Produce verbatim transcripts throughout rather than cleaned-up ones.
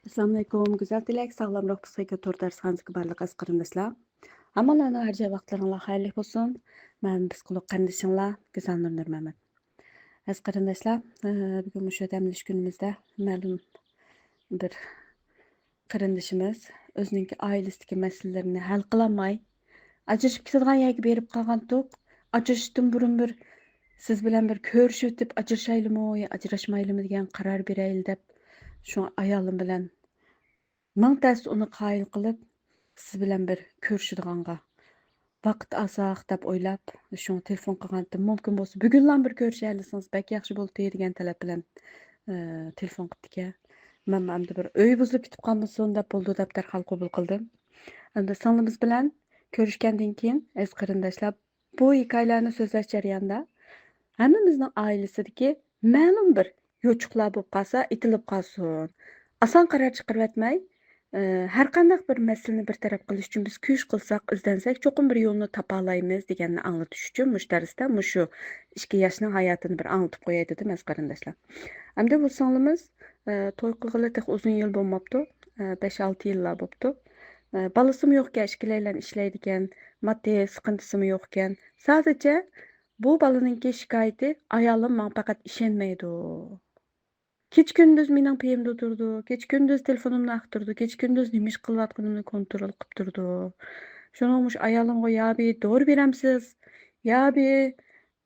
ئەسسالامۇئەلەيكۇم، گۈزەل تىلەك، ساغلام روھ پسىخىكا تور دەرسخانىسىدىكى بارلىق ئەزىز قېرىنداشلار. ھاممىڭلارنىڭ ھەر جاي ۋاقىتلىرىڭلار خەيرلىك بولسۇن. مەن پسىخولوگ قېرىندىشىڭلار گۈزەلنۇر نۇرمەمەت. ئەزىز قېرىنداشلار، ئە، بۈگۈن مۇشۇ دەم ئېلىش كۈنىمىزدە مەلۇم بىر قېرىندىشىمىز ئۆزىنىڭكى ئائىلىسىدىكى مەسىلىلىرىنى ھەل قىلالماي، ئاجرىشىپ كېتىدىغان يەرگە بېرىپ قالغانتۇق. ئاجرىشىشتىن بۇرۇن بىر سىز بىلەن بىر كۆرۈشۈۋېتىپ ئاجرىشايلىمۇ يا ئاجراشمايلىمۇ دېگەن قارار بېرەيلى دەپ، شۇڭا ئايالىم بىلەن مىڭ تەستە ئۇنى قايىل قىلىپ، سىز بىلەن بىر كۆرۈشىدىغانغا ۋاقىت ئالساق دەپ ئويلاپ، شۇڭا تېلېفون قىلغانتىم. مۇمكىن بولسا بۈگۈنلا بىر كۆرۈشەلىسىڭىز بەك ياخشى بولدى دېگەن تەلەپ بىلەن، ئە، تېلېفون قىپتىكەن. مەنمۇ ئەمدى بىر ئۆي بۇزۇلۇپ كېتىپ قالمىسۇن دەپ بولدى دەپ دەرھال قوبۇل قىلدىم. ئەمدى سىڭلىمىز بىلەن كۆرۈشكەندىن كېيىن، ئەزىز قېرىنداشلار، بۇ ھېكايىلەرنى سۆزلەش جەريانىدا ھەممىمىزنىڭ ئائىلىسىدىكى مەلۇم بىر يوچۇقلار بولۇپ قالسا، ئېتىلىپ قالسۇن. ئاسان قارار چىقىرىۋەتمەي، ئە، ھەر قانداق بىر مەسىلىنى بىر تەرەپ قىلىش ئۈچۈن بىز كۈچ قىلساق، ئىزدەنسەك، چوقۇم بىر يولنى تاپالايمىز دېگەننى ئاڭلىتىش ئۈچۈن مۇشۇ دەرستە مۇشۇ ئىككى ياشنىڭ ھاياتىنى بىر ئاڭلىتىپ قوياي دېدىم، ئەزىز قېرىنداشلار. ئەمدى بۇ سىڭلىمىز، ئە، توي قىلغىلى تېخى ئۇزۇن يىل بولماپتۇ. ئە، بەش-ئالتە يىللار بوپتۇ. ئە، بالىسىمۇ يوقكەن، ئىككىلەيلەن ئىشلەيدىكەن، ماددىي سىقىنتىسىمۇ يوقكەن. سادىچە بۇ بالىنىڭكى شىكايىتى، «ئايالىم ماڭا پەقەت ئىشەنمەيدۇ. كېچە-كۈندۈز مېنىڭ پېيىمدا تۇرىدۇ، كېچە-كۈندۈز تېلېفونۇمنى ئاختۇرىدۇ، كېچە-كۈندۈز نېمە ئىش قىلىۋاتقىنىمنى كونترول قىلىپ تۇرىدۇ. شۇنىڭ مۇشۇ ئايالىمغا يا بىر دورا بېرەمسىز، يا بىر،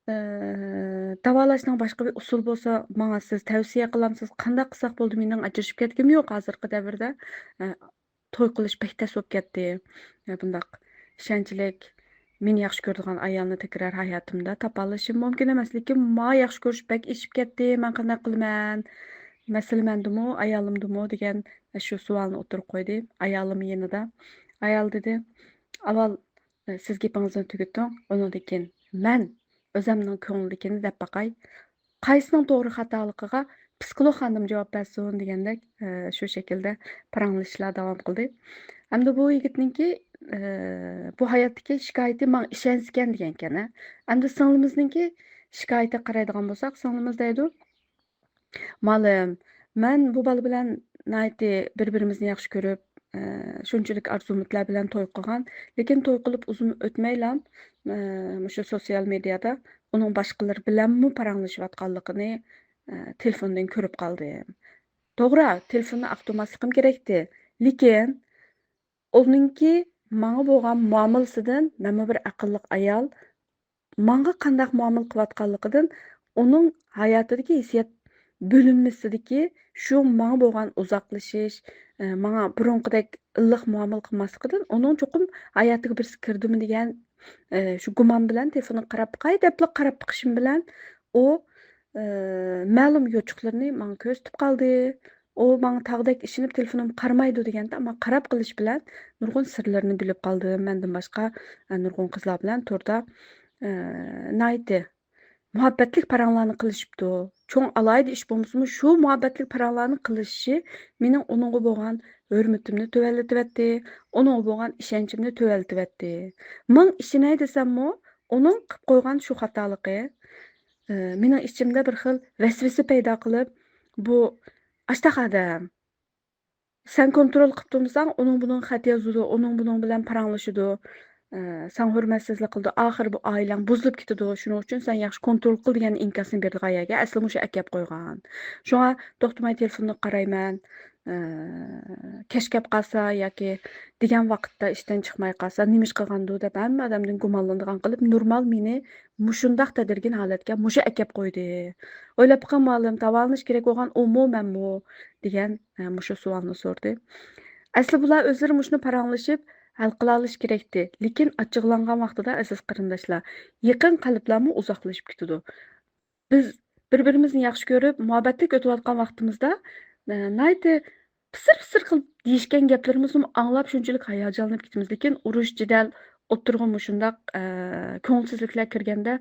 ئى، داۋالاشنىڭ باشقا بىر ئۇسۇلى بولسا، ماڭا سىز تەۋسىيە قىلامسىز؟ قانداق قىلساق بولىدۇ؟ مېنىڭ ئاجرىشىپ كەتكۈم يوق ھازىرقى دەۋردە.» ئە، توي قىلىش بەك تەس بولۇپ كەتتى. بۇنداق ئىشەنچلىك، مېنى ياخشى كۆرىدىغان ئايالنى تەكرار ھاياتىمدا تاپالىشىم مۇمكىن ئەمەس، لېكىن ماڭا ياخشى كۆرۈش بەك ئېشىپ كەتتى، مەن قانداق قىلىمەن؟ مەسىلە مەندىمۇ، ئايالىمدىمۇ دېگەن شۇ سوئالنى ئوتتۇرىغا قويدى. ئايالىم يېنىدا. ئايال دېدى، ئاۋۋال، ئە، سىز گېپىڭىزنى تۈگىتىڭ، ئۇنىڭدىن كېيىن مەن ئۆزەمنىڭ كۆڭلىدىكىنى دەپ باقاي. قايسىنىڭ توغرا خاتالىقىغا پسىخولوگ خانىم جاۋاب بەرسۇن دېگەندەك، ئە، شۇ شەكىلدە پاراڭلىشىشلار داۋام قىلدى. ئەمدى بۇ يىگىتنىڭكى، ئە، بۇ ھاياتتىكى شىكايىتى ماڭا ئىشەنسىكەن دېگەنكەن، ھە. ئەمدى سىڭلىمىزنىڭكى شىكايىتىگە قارايدىغان بولساق، سىڭلىمىز دەيدۇ، مالىم، مەن بۇ بالا بىلەن ناھايىتى بىر-بىرىمىزنى ياخشى كۆرۈپ، ئە، شۇنچىلىك ئارزۇ-ئۈمىدلەر بىلەن توي قىلغان. لېكىن توي قىلىپ ئۇزۇن ئۆتمەيلا، ئە، مۇشۇ سوتسىيال مېدىيادا ئۇنىڭ باشقىلار بىلەنمۇ پاراڭلىشىۋاتقانلىقىنى، ئە، تېلېفوندىن كۆرۈپ قالدىم. توغرا، تېلېفوننى ئاختۇرماسلىقىم كېرەكتى. لېكىن ئۇنىڭكى ماڭا بولغان مۇئامىلىسىدىن مەنمۇ بىر ئەقىللىق ئايال، ماڭا قانداق مۇئامىلە قىلىۋاتقانلىقىدىن، ئۇنىڭ ھاياتىدىكى ھېسسىيات بۆلۈنمىسىدىكى شۇ ماڭا بولغان ئۇزاقلىشىش، ئە، ماڭا بۇرۇنقىدەك ئىللىق مۇئامىلە قىلماسلىقىدىن، ئۇنىڭ چوقۇم ھاياتىغا بىرسى كىردىمۇ دېگەن، ئە، شۇ گۇمان بىلەن تېلېفونغا قاراپ باقاي دەپلا قاراپ بېقىشىم بىلەن، ئۇ، ئە، مەلۇم يوچۇقلىرىنى ماڭا كۆرسىتىپ قالدى. ئۇ ماڭا تاغدەك ئىشىنىپ تېلېفونۇمغا قارىمايدۇ دېگەندە، ئەمما قاراپ قېلىش بىلەن نۇرغۇن سىرلىرىنى بىلىپ قالدىم. مەندىن باشقا، ئە، نۇرغۇن قىزلار بىلەن توردا، ئە، ناھايىتى مۇھەببەتلىك پاراڭلارنى قىلىشىپتۇ. چوڭ ئالاھىدە ئىش بولمىسىمۇ، شۇ مۇھەببەتلىك پاراڭلارنى قىلىشى مېنىڭ ئۇنىڭغا بولغان ھۆرمىتىمنى تۆۋەنلىتىۋەتتى، ئۇنىڭغا بولغان ئىشەنچىمنى تۆۋەنلىتىۋەتتى. مىڭ ئىشىنەي دېسەممۇ، ئۇنىڭ قىلىپ قويغان شۇ خاتالىقى، ئى، مېنىڭ ئىچىمدە بىر خىل ۋەسۋەسە پەيدا قىلىپ، بۇ ئاشتاق ئادەم. سەن كونترول قىلىپ تۇرمىساڭ، ئۇنىڭ بۇنىڭ خەت يازىدۇ، ئۇنىڭ بۇنىڭ بىلەن پاراڭلىشىدۇ. ئە، ساڭا ھۆرمەتسىزلىك قىلىدۇ. ئاخىرى بۇ ئائىلەڭ بۇزۇلۇپ كېتىدۇ. شۇنىڭ ئۈچۈن سەن ياخشى كونترول قىل دېگەن ئىنكاسنى بېرىدىغان يەرگە ئەسلى مۇشۇ ئەكەپ قويغان. شۇڭا توختىماي تېلېفوننى قارايمەن. ئە، كەچ كەپ قالسا ياكى دېگەن ۋاقىتتا ئىشتىن چىقماي قالسا، نېمە ئىش قىلغاندۇ دەپ ھەممە ئادەمدىن گۇمانلىنىدىغان قىلىپ، نورمال مېنى مۇشۇنداق تەدرىجىي ھالەتكە مۇشۇ ئەكەپ قويدى. ئويلاپ بېقىڭ مۇئەللىم، داۋالىنىش كېرەك بولغان ئۇمۇ، مەنمۇ؟ دېگەن، ئە، مۇشۇ سوئالنى سورىدى. ئەسلى بۇلار ئۆزلىرى مۇشۇنى پاراڭلىشىپ ھەل قىلالىشى كېرەكتى. لېكىن ئاچچىقلانغان ۋاقتىدا، ئەزىز قېرىنداشلار، يېقىن قەلبلەرمۇ ئۇزاقلىشىپ كېتىدۇ. بىز بىر-بىرىمىزنى ياخشى كۆرۈپ، مۇھەببەتلىك ئۆتۈۋاتقان ۋاقتىمىزدا، ئە، ناھايىتى پىسىر-پىسىر قىلىپ دېيىشكەن گەپلىرىمىزنىمۇ ئاڭلاپ شۇنچىلىك ھاياجانلىنىپ كېتىمىز. لېكىن ئۇرۇش، جېدەل، ئوتتۇرىغا مۇشۇنداق، ئە، كۆڭۈلسىزلىكلەر كىرگەندە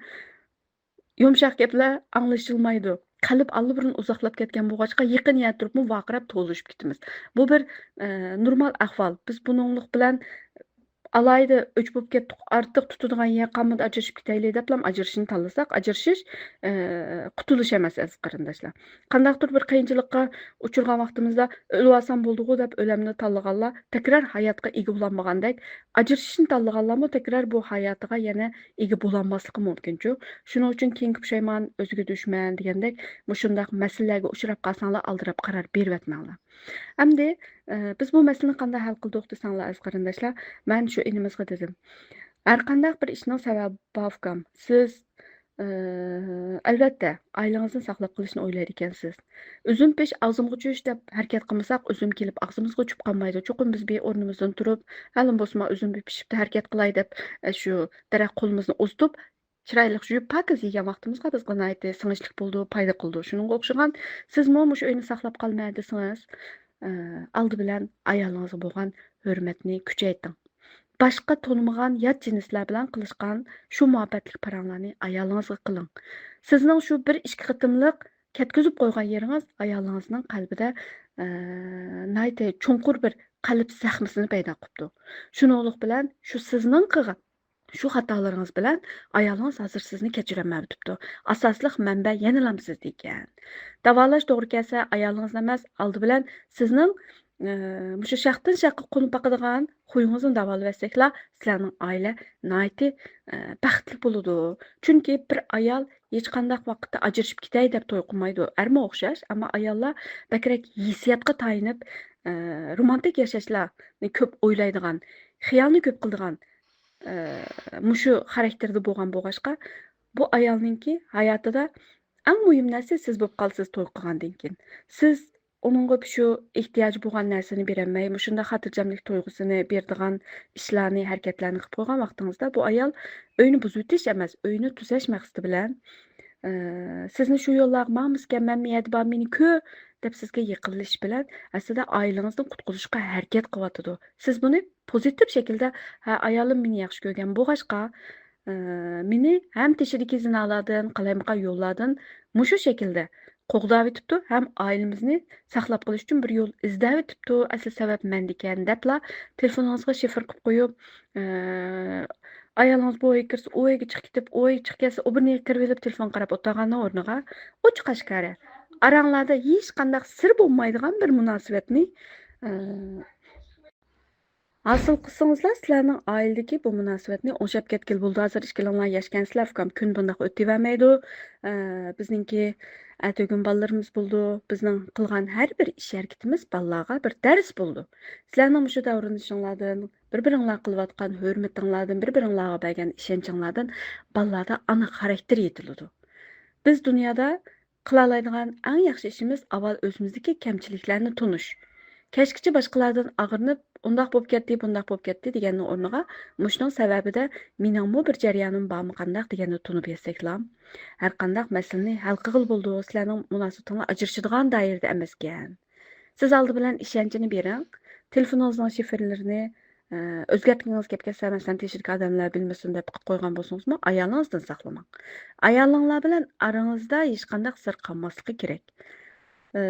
يۇمشاق گەپلەر ئاڭلىشىلمايدۇ. قەلب ئاللىبۇرۇن ئۇزاقلاپ كەتكەن بولغاچقا، يېقىن يەردە تۇرۇپمۇ ۋارقىراپ توۋلىشىپ كېتىمىز. بۇ بىر، ئە، نورمال ئەھۋال. بىز بۇنىڭلىق بىلەن ئالاھىدە ئۆچ بولۇپ كەتتۇق، ئارتۇق تۇتىدىغان يەر قالمىدى، ئاجرىشىپ كېتەيلى دەپلا ئاجرىشىشنى تاللىساق، ئاجرىشىش، ئە، قۇتۇلۇش ئەمەس، ئەزىز قېرىنداشلار. قانداقتۇر بىر قىيىنچىلىققا ئۇچرىغان ۋاقتىمىزدا، «ئۆلۈۋالسام بولدىغۇ» دەپ ئۆلۈمنى تاللىغانلار تەكرار ھاياتقا ئىگە بولالمىغاندەك، ئاجرىشىشنى تاللىغانلارمۇ تەكرار بۇ ھاياتىغا يەنە ئىگە بولالماسلىقى مۇمكىنچۇ. شۇنىڭ ئۈچۈن كېيىنكى پۇشايمان، ئۆزگە دۈشمەن دېگەندەك مۇشۇنداق مەسىلىلەرگە ئۇچراپ قالساڭلار، ئالدىراپ قارار بېرىۋەتمەڭلار. ئەمدى، ئە، بىز بۇ مەسىلىنى قانداق ھەل قىلدۇق دېسەڭلار، ئەزىز قېرىنداشلار، مەن شۇ ئىنىمىزغا دېدىم، ھەرقانداق بىر ئىشنىڭ سەۋەبى بار، ئۇكام. سىز، ئە، ئەلۋەتتە، ئائىلىڭىزنى ساقلاپ قېلىشنى ئويلايدىكەنسىز. «ئۈزۈم پىش، ئاغزىمغا چۈش» دەپ ھەرىكەت قىلمىساق، ئۈزۈم كېلىپ ئاغزىمىزغا چۈشۈپ قالمايدۇ. چوقۇم بىز بىر ئورنىمىزدىن تۇرۇپ، ھەلىم بولسىمۇ ئۈزۈم پىشىپتۇ، ھەرىكەت قىلاي دەپ، ئە، شۇ دەرەخ قولىمىزنى ئۇزىتىپ، چىرايلىق يۇيۇپ، پاكىز يېگەن ۋاقتىمىزغا بىزگە ناھايىتى سىڭىشلىق بولىدۇ، پايدا قىلىدۇ. شۇنىڭغا ئوخشىغان، سىزمۇ مۇشۇ ئۆينى ساقلاپ قالىمەن دېسىڭىز، ئە، ئالدى بىلەن ئايالىڭىزغا بولغان ھۆرمەتنى كۈچەيتىڭ. باشقا تونۇمىغان يات جىنسلار بىلەن قىلىشقان شۇ مۇھەببەتلىك پاراڭلارنى ئايالىڭىزغا قىلىڭ. سىزنىڭ شۇ بىر ئىككى قېتىملىق كەتكۈزۈپ قويغان يېرىڭىز ئايالىڭىزنىڭ قەلبىدە، ئە، ناھايىتى چوڭقۇر بىر قەلب زەخمىسىنى پەيدا قىپتۇ. شۇنىڭلىق بىلەن شۇ سىزنىڭ قىلغان شۇ خاتالىرىڭىز بىلەن ئايالىڭىز ھازىر سىزنى كەچۈرەلمەيۋېتىپتۇ. ئاساسلىق مەنبە يەنىلام سىزدىكەن. داۋالاش توغرا كەلسە، ئايالىڭىزنى ئەمەس، ئالدى بىلەن سىزنىڭ، ئى، مۇشۇ شاختىن شاخقا قونۇپ باقىدىغان خۇيىڭىزنى داۋالىۋەتسەكلا، سىلەرنىڭ ئائىلە ناھايىتى، ئى، بەختلىك بولىدۇ. چۈنكى بىر ئايال ھېچقانداق ۋاقىتتا ئاجرىشىپ كېتەي دەپ توي قىلمايدۇ. ئەرمۇ ئوخشاش، ئەمما ئاياللار بەكرەك ھېسسىياتقا تايىنىپ، ئى، رومانتىك ياشاشلارنى كۆپ ئويلايدىغان، خىيالنى كۆپ قىلىدىغان، ئە، مۇشۇ خاراكتېردا بولغان بولغاچقا، بۇ ئايالنىڭكى ھاياتىدا ئەڭ مۇھىم نەرسە سىز بولۇپ قالىسىز توي قىلغاندىن كېيىن. سىز ئۇنىڭغا شۇ ئېھتىياجى بولغان نەرسىنى بېرەلمەي، مۇشۇنداق خاتىرجەملىك تۇيغۇسىنى بېرىدىغان ئىشلارنى، ھەرىكەتلەرنى قىلىپ قويغان ۋاقتىڭىزدا، بۇ ئايال ئۆينى بۇزۇۋېتىش ئەمەس، ئۆينى تۈزەش مەقسىتى بىلەن، ئە، سىزنى شۇ يوللارغا ماڭمىسىكەن، مەن مۇ يەردە بار، مېنى كۆر، دەپ سىزگە يېقىنلىشىش بىلەن، ئەسلىدە ئائىلىڭىزنى قۇتقۇزۇشقا ھەرىكەت قىلىۋاتىدۇ. سىز بۇنى پوزىتىپ شەكىلدە، ھە، ئايالىم مېنى ياخشى كۆرگەن بولغاچقا، ئى، مېنى ھەم تېشىدىكى زىنالاردىن، قالايمىقان يوللاردىن مۇشۇ شەكىلدە قوغداۋېتىپتۇ، ھەم ئائىلىمىزنى ساقلاپ قېلىش ئۈچۈن بىر يول ئىزدەۋېتىپتۇ، ئەسلى سەۋەب مەندىكەن، دەپلا تېلېفونىڭىزغا شىفىر قىلىپ قويۇپ، ئى، ئايالىڭىز بۇ ئۆيگە كىرسە، ئۇ ئۆيگە چىقىپ كېتىپ، ئۇ ئۆيگە چىقىپ كەلسە، ئۇ بىرنى كىرىۋېلىپ تېلېفون قاراپ ئولتۇرغاننىڭ ئورنىغا ئوچۇق ئاشكارا ئاراڭلاردا ھېچقانداق سىر بولمايدىغان بىر مۇناسىۋەتنى، ئى، ھاسىل قىلسىڭىزلا، سىلەرنىڭ ئائىلىدىكى بۇ مۇناسىۋەتنى ئوڭشاپ كەتكىلى بولىدۇ. ھازىر ئىككىلىڭلار ياشكەنسىلەر، ئۇكام، كۈن بۇنداق ئۆتۈۋەرمەيدۇ. ئە، بىزنىڭكى ئەتىگۈن بالىلىرىمىز بولىدۇ. بىزنىڭ قىلغان ھەر بىر ئىش ھەرىكىتىمىز بالىلارغا بىر دەرس بولىدۇ. سىلەرنىڭ مۇشۇ داۋرىنىشىڭلاردىن، بىر-بىرىڭلار قىلىۋاتقان ھۆرمىتىڭلاردىن، بىر-بىرىڭلارغا بەرگەن ئىشەنچىڭلاردىن بالىلاردا ئانا خاراكتېر يېتىلىدۇ. بىز دۇنيادا قىلالايدىغان ئەڭ ياخشى ئىشىمىز ئاۋۋال ئۆزىمىزدىكى كەمچىلىكلەرنى تونۇش. كەچكىچە باشقىلاردىن ئاغرىنىپ، ئۇنداق بولۇپ كەتتى، بۇنداق بولۇپ كەتتى دېگەننىڭ ئورنىغا، مۇشۇنىڭ سەۋەبىدە مېنىڭمۇ بىر جەريانىم بارمۇ قانداق دېگەننى تونۇپ يەتسەكلا، ھەرقانداق مەسىلىنى ھەل قىلغىلى بولىدۇ. سىلەرنىڭ مۇناسىۋىتىڭلار ئاجرىشىدىغان دائىرىدە ئەمەسكەن. سىز ئالدى بىلەن ئىشەنچنى بېرىڭ. تېلېفونىڭىزنىڭ شىفىرلىرىنى، ئە، ئۆزگەرتكىڭىز كەپ كەتسە، مەسىلەن، تېشىدىكى ئادەملەر بىلمىسۇن دەپ قىلىپ قويغان بولسىڭىزمۇ، ئايالىڭىزدىن ساقلىماڭ. ئايالىڭلار بىلەن ئاراڭىزدا ھېچقانداق سىر قالماسلىقى كېرەك. ئە،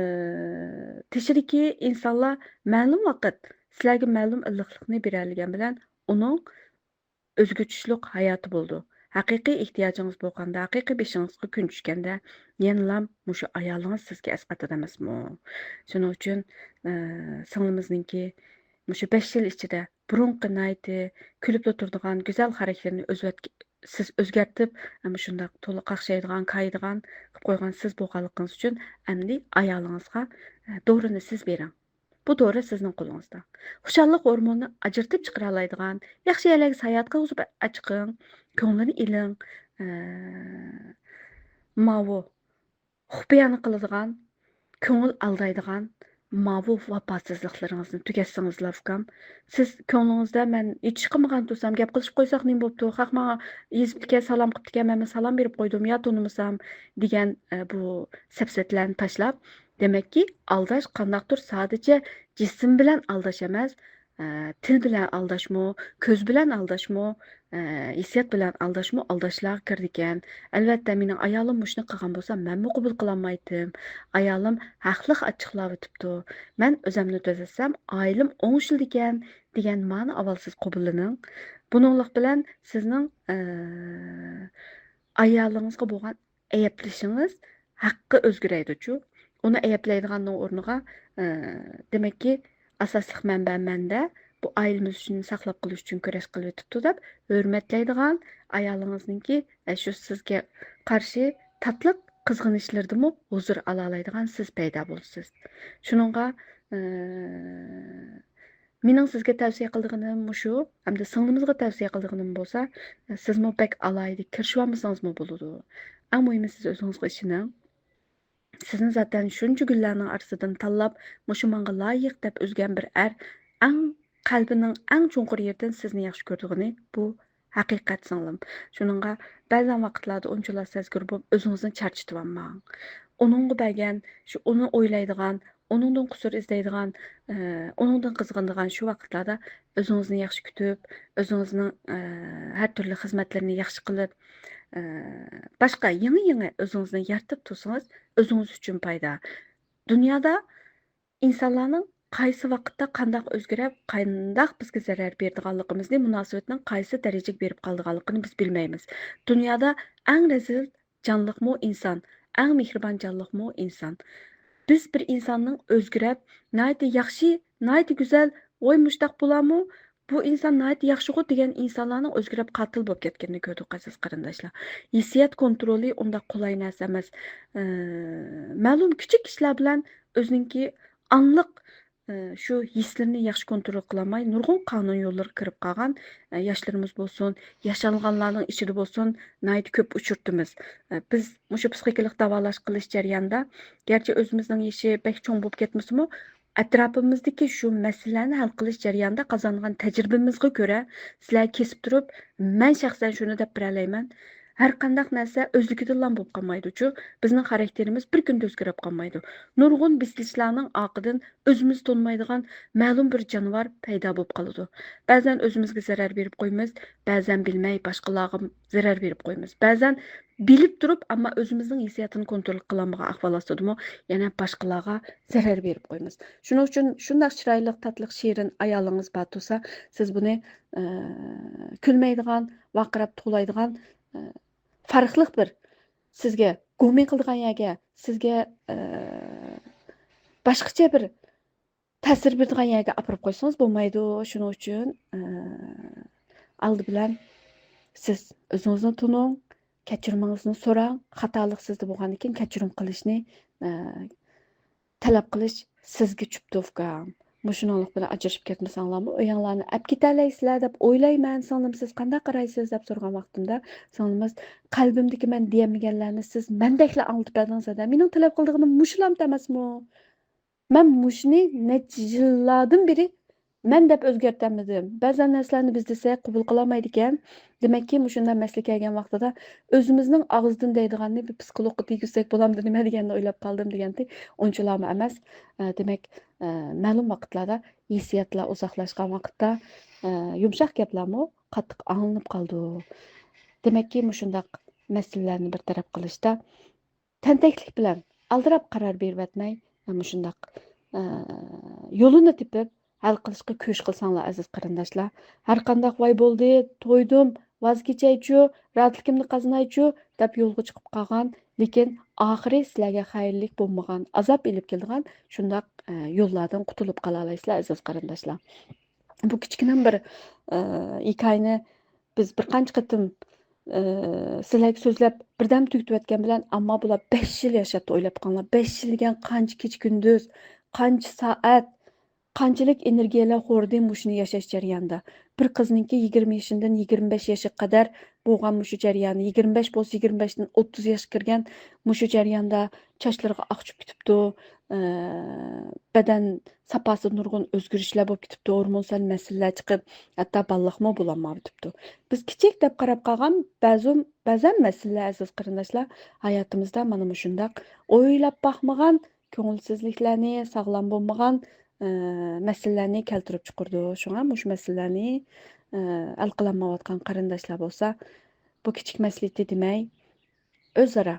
تېشىدىكى ئىنسانلار مەلۇم ۋاقىت سىلەرگە مەلۇم ئىللىقلىقنى بېرەلىگەن بىلەن، ئۇنىڭ ئۆزگىچىلىك ھاياتى بولىدۇ. ھەقىقىي ئېھتىياجىڭىز بولغاندا، ھەقىقىي بېشىڭىزغا كۈن چۈشكەندە، يەنىلا مۇشۇ ئايالىڭىز سىزگە ئەسقاتىدۇ ئەمەسمۇ؟ شۇنىڭ ئۈچۈن، ئە، سىڭلىمىزنىڭكى مۇشۇ بەش يىل ئىچىدە بۇرۇنقى ناھايىتى كۈلۈپلا تۇرىدىغان گۈزەل خاراكتېرىنى ئۆزگەرت-، سىز ئۆزگەرتىپ، مۇشۇنداق تولا قاقشايدىغان، كايىدىغان قىلىپ قويغان سىز بولغانلىقىڭىز ئۈچۈن ئەمدى ئايالىڭىزغا، ئە، دورىنى سىز بېرىڭ. بۇ دورا سىزنىڭ قولىڭىزدا. خۇشاللىق ھورمونىنى ئاجرىتىپ چىقىرالايدىغان، ياخشى يەرلەرگە ساياھەت قىلغۇزۇپ ئەچىقىڭ، كۆڭلىنى ئېلىڭ. ئە، ماۋۇ خۇپىيانە قىلىدىغان، كۆڭۈل ئالدايدىغان ماۋۇ ۋاپاسىزلىقلىرىڭىزنى تۈگەتسىڭىزلا، ئۇكام. سىز كۆڭلىڭىزدە، «مەن ھېچ ئىش قىلمىغان تۇرسام، گەپ قىلىشىپ قويساق نېمە بوپتۇ؟ خەق ماڭا يېزىپتىكەن، سالام قىپتىكەن، مەنمۇ سالام بېرىپ قويدۇم يا تونۇمىسام» دېگەن، ئە، بۇ سەپسەتىلەرنى تاشلاپ، دېمەككى، ئالداش قانداقتۇر سادىچە جىسىم بىلەن ئالداش ئەمەس، ئە، تىل بىلەن ئالداشمۇ، كۆز بىلەن ئالداشمۇ، ئە، ھېسسىيات بىلەن ئالداشمۇ ئالداشلارغا كىرىدىكەن. ئەلۋەتتە، مېنىڭ ئايالىم مۇشۇنى قىلغان بولسا، مەنمۇ قوبۇل قىلالمايتتىم. ئايالىم ھەقلىق ئاچچىقلاۋېتىپتۇ. مەن ئۆزەمنى تۈزەتسەم، ئائىلەم ئوڭشىلىدىكەن، دېگەن مەنىنى ئاۋۋال سىز قوبۇللىنىڭ. بۇنىڭلىق بىلەن سىزنىڭ، ئە، ئايالىڭىزغا بولغان ئەيىبلىشىڭىز ھەققى ئۆزگىرەيدۇچۇ. ئۇنى ئەيىبلەيدىغاننىڭ ئورنىغا، ئە، دېمەككى، ئاساسلىق مەنبە مەندە، بۇ ئائىلىمىز ئۈچۈن، ساقلاپ قېلىش ئۈچۈن كۈرەش قىلىۋېتىپتۇ دەپ ھۆرمەتلەيدىغان، ئايالىڭىزنىڭكى، ئە، شۇ سىزگە قارشى تاتلىق قىزغىنىشلىرىدىمۇ ھۇزۇر ئالالايدىغان سىز پەيدا بولىسىز. شۇنىڭغا، ئە، مېنىڭ سىزگە تەۋسىيە قىلىدىغىنىم مۇشۇ، ھەمدە سىڭلىمىزغا تەۋسىيە قىلىدىغىنىم بولسا، سىزمۇ بەك ئالاھىدە كىرىشىۋالمىسىڭىزمۇ بولىدۇ. ئەڭ مۇھىمى سىز ئۆزىڭىزگە ئىشىنىڭ. سىزنى زاتەن شۇنچە گۈللەرنىڭ ئارىسىدىن تاللاپ، مۇشۇ ماڭا لايىق دەپ ئۈزگەن بىر ئەر ئەڭ قەلبىنىڭ ئەڭ چوڭقۇر يېرىدىن سىزنى ياخشى كۆرىدىغىنى بۇ ھەقىقەت سىڭلىم. شۇنىڭغا بەزەن ۋاقىتلاردا ئۇنچىلا سەزگۈر بولۇپ ئۆزىڭىزنى چارچىتىۋالماڭ. ئۇنىڭغا بەرگەن، شۇ ئۇنى ئويلايدىغان، ئۇنىڭدىن قۇسۇر ئىزدەيدىغان، ئە، ئۇنىڭدىن قىزغىنىدىغان شۇ ۋاقىتلاردا ئۆزىڭىزنى ياخشى كۈتۈپ، ئۆزىڭىزنىڭ، ئە، ھەر تۈرلۈك خىزمەتلىرىنى ياخشى قىلىپ، ئە، باشقا يېڭى-يېڭى ئۆزىڭىزنى يارىتىپ تۇرسىڭىز، ئۆزىڭىز ئۈچۈن پايدا. دۇنيادا ئىنسانلارنىڭ قايسى ۋاقىتتا قانداق ئۆزگىرىپ، قانداق بىزگە زەرەر بېرىدىغانلىقىمىزنى، مۇناسىۋەتنىڭ قايسى دەرىجىگە بېرىپ قالىدىغانلىقىنى بىز بىلمەيمىز. دۇنيادا ئەڭ رەزىل جانلىقمۇ ئىنسان، ئەڭ مېھرىبان جانلىقمۇ ئىنسان. بىز بىر ئىنساننىڭ ئۆزگىرىپ، ناھايىتى ياخشى، ناھايىتى گۈزەل، ۋاي مۇشتاق بولامۇ، بۇ ئىنسان ناھايىتى ياخشىغۇ دېگەن ئىنسانلارنىڭ ئۆزگىرىپ قاتىل بولۇپ كەتكىنىنى كۆردۇق، ئەزىز قېرىنداشلار. ھېسسىيات كونترولى ئۇنداق قولاي نەرسە ئەمەس. ئى، مەلۇم كىچىك ئىشلار بىلەن ئۆزىنىڭكى ئاڭلىق، ئى، شۇ ھېسلىرىنى ياخشى كونترول قىلالماي، نۇرغۇن قانۇن يوللىرىغا كىرىپ قالغان، ئى، ياشلىرىمىز بولسۇن، ياشانغانلارنىڭ ئىچىدە بولسۇن، ناھايىتى كۆپ ئۇچرىتىمىز. ئى، بىز مۇشۇ پسىخىكىلىق داۋالاش قىلىش جەريانىدا، گەرچە ئۆزىمىزنىڭ يېشى بەك چوڭ بولۇپ كەتمىسىمۇ، ئەتراپىمىزدىكى شۇ مەسىلىلەرنى ھەل قىلىش جەريانىدا قازانغان تەجرىبىمىزغا كۆرە، سىلەرگە كېسىپ تۇرۇپ، مەن شەخسەن شۇنى دەپ بېرەلەيمەن، ھەر قانداق نەرسە ئۆزلۈكىدىنلا بولۇپ قالمايدۇچۇ. بىزنىڭ خاراكتېرىمىز بىر كۈندە ئۆزگىرىپ قالمايدۇ. نۇرغۇن بېسىلىشلارنىڭ ئارقىدىن ئۆزىمىز تونۇمايدىغان مەلۇم بىر جانىۋار پەيدا بولۇپ قالىدۇ. بەزەن ئۆزىمىزگە زەرەر بېرىپ قويىمىز، بەزەن بىلمەي باشقىلارغا زەرەر بېرىپ قويىمىز. بەزەن بىلىپ تۇرۇپ، ئەمما ئۆزىمىزنىڭ ھېسسىياتىنى كونترول قىلالمىغان ئەھۋال ئاستىدىمۇ يەنە باشقىلارغا زەرەر بېرىپ قويىمىز. شۇنىڭ ئۈچۈن شۇنداق چىرايلىق، تاتلىق، شېرىن ئايالىڭىز بار تۇرسا، سىز بۇنى، ئە، كۈلمەيدىغان، ۋارقىراپ توۋلايدىغان، ئە، پەرقلىق بىر، سىزگە گۇمى قىلىدىغان يەرگە، سىزگە، ئە، باشقىچە بىر تەسىر بېرىدىغان يەرگە ئاپىرىپ قويسىڭىز بولمايدۇ. شۇنىڭ ئۈچۈن، ئە، ئالدى بىلەن سىز ئۆزىڭىزنى تونۇڭ، كەچۈرۈمىڭىزنى سوراڭ. خاتالىق سىزدە بولغاندىكىن كەچۈرۈم قىلىشنى، ئە، تەلەپ قىلىش سىزگە چۈشۈپتۇ، ئۇكام. مۇشۇنىڭلىق بىلەن ئاجرىشىپ كەتمىسەڭلارمۇ، ئۆيۈڭلارنى ئەپ كېتەلەيسىلەر دەپ ئويلايمەن، سىڭلىم، سىز قانداق قارايسىز دەپ سورىغان ۋاقتىمدا، سىڭلىمىز، قەلبىمدىكى مەن دېيەلمىگەنلەرنى سىز مەندەكلا ئاڭلىتىپ بەردىڭىز ھەدە. مېنىڭ تەلەپ قىلىدىغىنىم مۇشۇلامتى ئەمەسمۇ؟ مەن مۇشۇنى نەچچە يىللاردىن بېرى مەن دەپ ئۆزگەرتەلمىدىم. بەزەن نەرسىلەرنى بىز دېسەك قوبۇل قىلالمايدىكەن. دېمەككى، مۇشۇنداق مەسىلە كەلگەن ۋاقتىدا ئۆزىمىزنىڭ ئاغزىدىن دەيدىغاننى بىر پسىخولوگقا دېگۈزسەك بولامدۇ نېمە دېگەننى ئويلاپ قالدىم دېگەنتى. ئۇنچىلامۇ ئەمەس. ئە، دېمەك، ئە، مەلۇم ۋاقىتلاردا ھېسسىياتلار ئۇزاقلاشقان ۋاقىتتا، ئە، يۇمشاق گەپلەرمۇ قاتتىق ئاڭلىنىپ قالىدۇ. دېمەككى، مۇشۇنداق مەسىلىلەرنى بىر تەرەپ قىلىشتا تەنتەكلىك بىلەن ئالدىراپ قارار بېرىۋەتمەي، مۇشۇنداق، ئە، يولىنى تېپىپ ھەل قىلىشقا كۈرەش قىلساڭلار، ئەزىز قېرىنداشلار. ھەر قانداق «ۋاي بولدى، تويدۇم، ۋاز كېچەيچۇ، راھەتلىكىمنى قازىنايچۇ» دەپ يولغا چىقىپ قالغان، لېكىن ئاخىرى سىلەرگە خەيرلىك بولمىغان، ئازاب ئېلىپ كېلىدىغان شۇنداق، ئە، يوللاردىن قۇتۇلۇپ قالالايسىلەر، ئەزىز قېرىنداشلار. بۇ كىچىككىنە بىر، ئە، ھېكايىنى بىز بىر قانچە قېتىم، ئى، سىلەرگە سۆزلەپ بىردەم تۈگىتىۋەتكەن بىلەن، ئەمما بۇلار بەش يىل ياشاپتۇ، ئويلاپ بېقىڭلار. بەش يىل دېگەن قانچە كېچە-كۈندۈز، قانچە سائەت، قانچىلىك ئېنېرگىيەلەر خوردى مۇشۇنى ياشاش جەريانىدا. بىر قىزنىڭكى يىگىرمە يېشىدىن يىگىرمە بەش ياشىغا قەدەر بولغان مۇشۇ جەريانى، يىگىرمە بەش بولسا يىگىرمە بەشتىن ئوتتۇز ياشقا كىرگەن مۇشۇ جەرياندا چاچلىرىغا ئاق چۈشۈپ كېتىپتۇ. ئى، بەدەن ساپاسىدا نۇرغۇن ئۆزگىرىشلەر بولۇپ كېتىپتۇ، ھورمونسال مەسىلىلەر چىقىپ، ھەتتا بالىلىقمۇ بولالمايۋېتىپتۇ. بىز كىچىك دەپ قاراپ قالغان بەزى، بەزەن مەسىلىلەر، ئەزىز قېرىنداشلار، ھاياتىمىزدا مانا مۇشۇنداق ئويلاپ باقمىغان كۆڭۈلسىزلىكلەرنى، ساغلام بولمىغان، ئە، مەسىلىلەرنى كەلتۈرۈپ چىقىرىدۇ. شۇڭا مۇشۇ مەسىلىلەرنى، ئە، ھەل قىلالمايۋاتقان قېرىنداشلار بولسا، بۇ كىچىك مەسىلە دېمەي، ئۆزئارا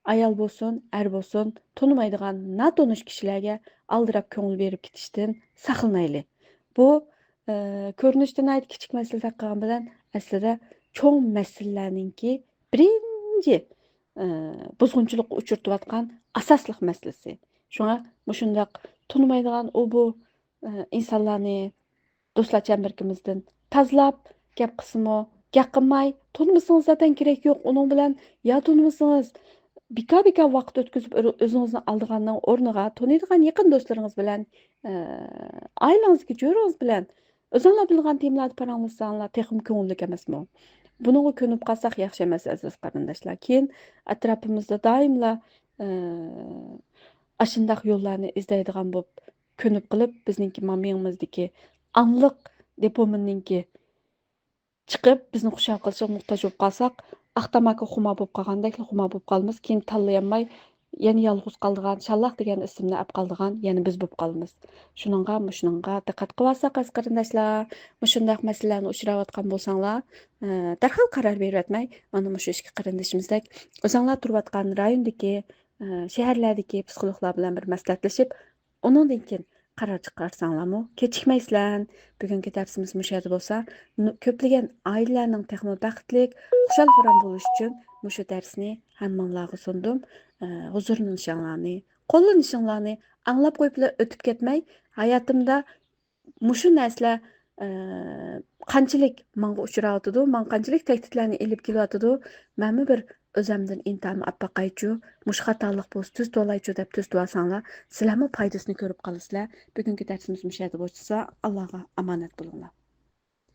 ئايال بولسۇن، ئەر بولسۇن، تونۇمايدىغان ناتونۇش كىشىلەرگە ئالدىراپ كۆڭۈل بېرىپ كېتىشتىن ساقلىنايلى. بۇ، ئە، كۆرۈنۈشتە ناھايىتى كىچىك مەسىلە قىلغان بىلەن، ئەسلىدە چوڭ مەسىلىلەرنىڭكى بىرىنچى، ئە، بۇزغۇنچىلىققا ئۇچرىتىۋاتقان ئاساسلىق مەسىلىسى. شۇڭا مۇشۇنداق تونۇمايدىغان ئۇ بۇ، ئە، ئىنسانلارنى دوستلار چەمبىرىكىمىزدىن تازىلاپ، گەپ قىلسىمۇ گەپ قىلماي، تونۇمىسىڭىز زاتەن كېرەك يوق ئۇنىڭ بىلەن. يا تونۇمىسىڭىز بىكار-بىكار ۋاقىت ئۆتكۈزۈپ ئۆ-، ئۆزىڭىزنى ئالدىغاننىڭ ئورنىغا تونۇيدىغان يېقىن دوستلىرىڭىز بىلەن، ئە، ئائىلىڭىزدىكى جۆرىڭىز بىلەن ئۆزۈڭلار بىلىدىغان تېمىلاردا پاراڭلاشساڭلار تېخىمۇ كۆڭۈللۈك ئەمەسمۇ؟ بۇنىڭغا كۆنۈپ قالساق ياخشى ئەمەس، ئەزىز قېرىنداشلار. كېيىن ئەتراپىمىزدا دائىملا، ئە، ئاشۇنداق يوللارنى ئىزدەيدىغان بولۇپ كۆنۈپ قېلىپ، بىزنىڭكى ما-، مېڭىمىزدىكى ئاڭلىق دوپامىننىڭكى چىقىپ، بىزنى خۇشال قىلىشىغا موھتاج بولۇپ قالساق، ئاق تاماكا خۇمار بولۇپ قالغاندەكلا خۇمار بولۇپ قالىمىز. كېيىن تاللىيالماي، يەنە يالغۇز قالىدىغان، شاللاق دېگەن ئىسىمنى ئەپ قالىدىغان يەنە بىز بولۇپ قالىمىز. شۇنىڭغا، مۇشۇنىڭغا دىققەت قىلىۋالساق، ئەزىز قېرىنداشلار، مۇشۇنداق مەسىلىلەرنى ئۇچراۋاتقان بولساڭلار، ئە، دەرھال قارار بېرىۋەتمەي، مانا مۇشۇ ئىككى قېرىندىشىمىزدەك ئۆزۈڭلار تۇرۇۋاتقان رايوندىكى، ئە، شەھەرلەردىكى پسىخولوگلار بىلەن بىر مەسلىھەتلىشىپ، ئۇنىڭدىن كېيىن قارار چىقارساڭلارمۇ كېچىكمەيسىلەر. بۈگۈنكى دەرسىمىز مۇشۇ يەردە بولسا، نۇ-، كۆپلىگەن ئائىلىلەرنىڭ تېخىمۇ بەختلىك، خۇشال-خۇرام بولۇشى ئۈچۈن مۇشۇ دەرسنى ھەممىڭلارغا سۇندۇم. ئە، ھۇزۇرلىنىشىڭلارنى، قوللىنىشىڭلارنى، ئاڭلاپ قويۇپلا ئۆتۈپ كەتمەي، ھاياتىمدا مۇشۇ نەرسىلەر، ئە، قانچىلىك ماڭا ئۇچراۋاتىدۇ، ماڭا قانچىلىك تەھدىتلەرنى ئېلىپ كېلىۋاتىدۇ، مەنمۇ بىر ئۆزەمدىن ئىنتىھامنى ئاپ باقايچۇ، مۇشۇ خاتالىق بولسا تۈزىتىۋالايچۇ دەپ تۈزىتىۋالساڭلار، سىلەرمۇ پايدىسىنى كۆرۈپ قالىسىلەر. بۈگۈنكى دەرسىمىز مۇشۇ يەردە بولسا، ئاللاغا ئامانەت بولۇڭلار.